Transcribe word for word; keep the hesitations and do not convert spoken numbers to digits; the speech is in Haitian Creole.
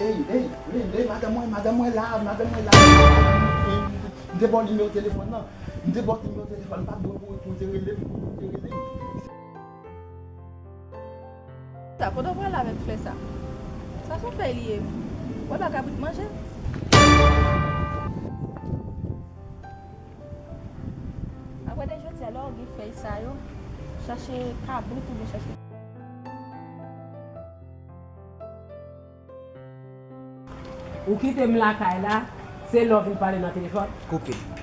Ey, ey, ey, ey, madanm mwen, madanm mwen la, madanm mwen la. M te ba w nimewo telefòn nan. M te ba w nimewo telefòn, m pa t dwe pou, pou w te rele m, pou w te rele m. Sa, kote w prale avèk flè sa? Sa se yon fèy li ye wi. Wè pa kabrit manje. Apre de jodi a, lè w gen fèy sa yo, chache kabrit oubyen chache. Ou kite m lakay la, se lè w vin pale nan telefòn. Koupe.